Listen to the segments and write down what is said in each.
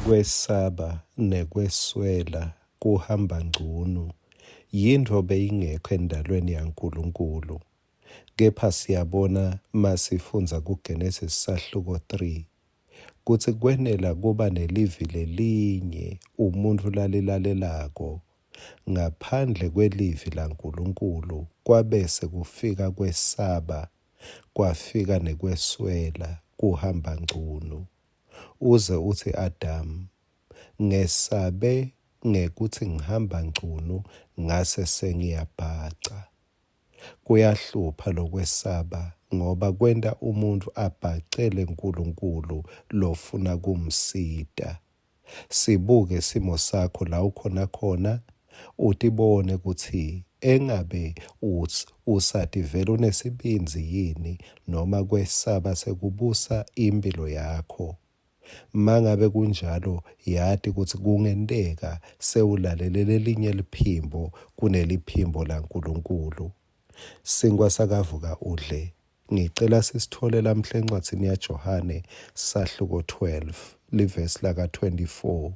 Kwesaba nekweswela kuhamba ngcunu yintfo beyingekho endalweni yaNkulunkulu. Kepha siyabona masifundza kuGenesis sahluko 3 kutsi kwenela kuba nelivi lelinye umuntfu lalilalelako ngaphandle kwelivi laNkulunkulu kwabese kufika kwesaba kwafika nekweswela kuhamba ngcunu. Uze utsi Adamu, Ngesabe ngekutsi ngihamba ngcunu ngase sengiyabhaca. Kuyahlupha lokwesaba ngoba kwenta umuntfu abhacele Nkulunkulu lofuna kumsita. Sibuke simo sakho la ukhona khona, utibone kutsi engabe usativela unesibindzi yini noma kwesaba sekubusa imphilo yakho. Mangabe kunjalo yati kutsi kungenteka sewulalele lelinye liphimbo kuneliphimbo laNkulunkulu. Sinkwa sakavuka udle. Ngicela sisitfole lamhla encwadzini yaJohane sahluko 12 livesi laka 24.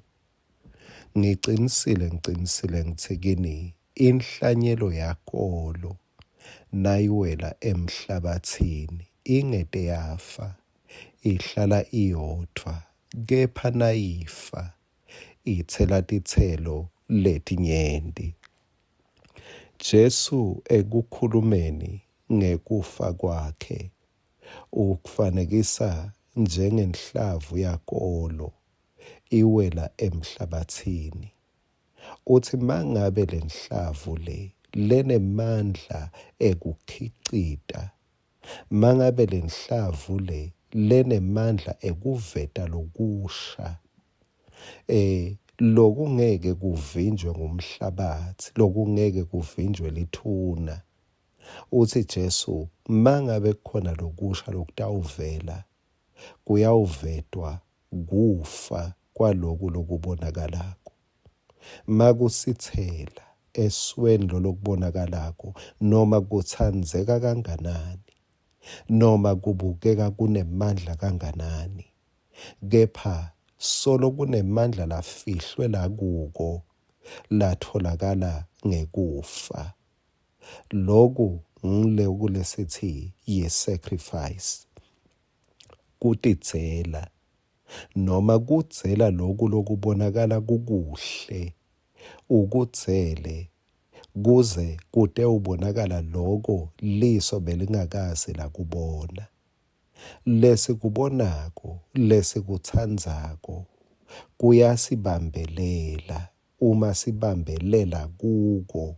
Ngicinisile ngicinisile ngitsi kini inhlanyelo yakolo nayiwela emhlabatsini ingete yafa ihlala iyodvwa kepha nayifa itsela titselo letinyenti. Jesu ekukhulumeni ngekufa kwakhe ukufanekisa njengenhlavu yakolo iwela emhlabatsini. Utsi mangabe lenhlavu le lenemandla ekukhicita, mangabe lenhlavu le lenemandla ekuveta lokusha, eh lokungeke kuvinjwe ngumhlabatsi, lokungeke kuvinjwe lithuna. Utsi Jesu mangabe kukhona lokusha lokutawuvela, kuyawuvetwa kufa kwaloku lokubonakalako. Makusitsela esweni lolokubonakalako noma kutsandzeka kanganani noma kubukeka kunemandla kanganani kepha solo kunemandla lafihlwe lakuko latfolakala ngekufa. Loku ngiloku lesithi yi-sacrifice, kutidzela noma kudzela loku lokubonakala kukuhle ukudzele kuze kutewubonakala loko liso belingakaze lakubona. Lesikubonako, lesikutsandzako kuyasibambelela uma sibambelela kuko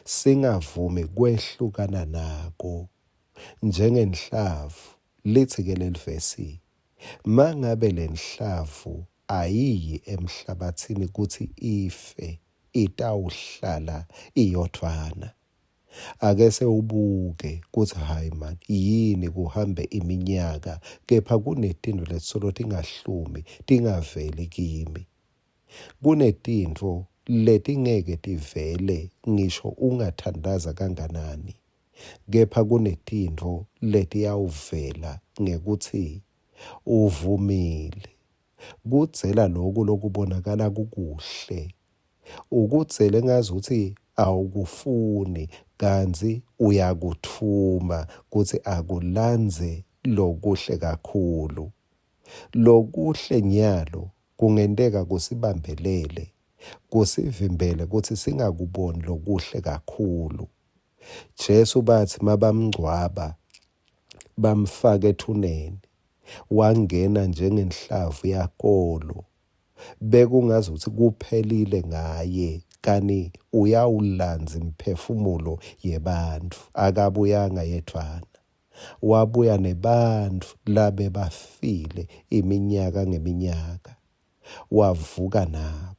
singavumi kwehlukana nako njengenhlavu. Litsi-ke lelivesi, Mangabe lenhlavu ayiyi emhlabatsini kutsi ife, itawuhlala iyodvwana. Ake sewubuke kutsi hhayi mani yini kuhambe iminyaka kepha kunetintfo letisolo tingahlumi tingaveli kimi. Kunetintfo letingeke tivele ngisho ungathandaza kanganani. Kepha kunetintfo letiyawuvela ngekutsi uvumile kudzela loku lokubonakala kukuhle, ukudzele ngazutsi awukufuni kantsi uyakutfuma kutsi akulandze lokuhle kakhulu. Lokuhle nyalo kungenteka kusibambelele, kusivimbele kutsi singakuboni lokuhle kakhulu. Jesu batsi mabamngcwaba bamfaka ethuneni wangena njengenhlavu yakolo bekungazuthi kuphelile ngaye kani uyawulandza imiphefumulo yebantfu akabuyanga yedvwana wabuya nebantfu labebafile iminyaka ngeminyaka wavuka nabo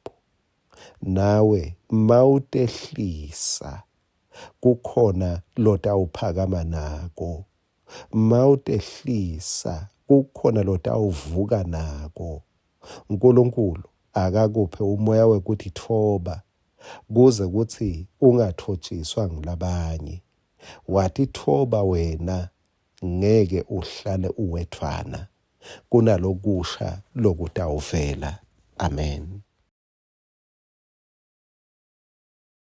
Nawe mawutehlisa kukhona lotawuphakama nako. Mawutehlisa kukhona lotawuvuka nako. Nkulunkulu akakuphe umoya wekutitfoba kuze kutsi ungatfotjiswa ngulabanye. Watitfoba wena ngeke uhlale uwedvwana kunalokusha lokutawuvela. Amen.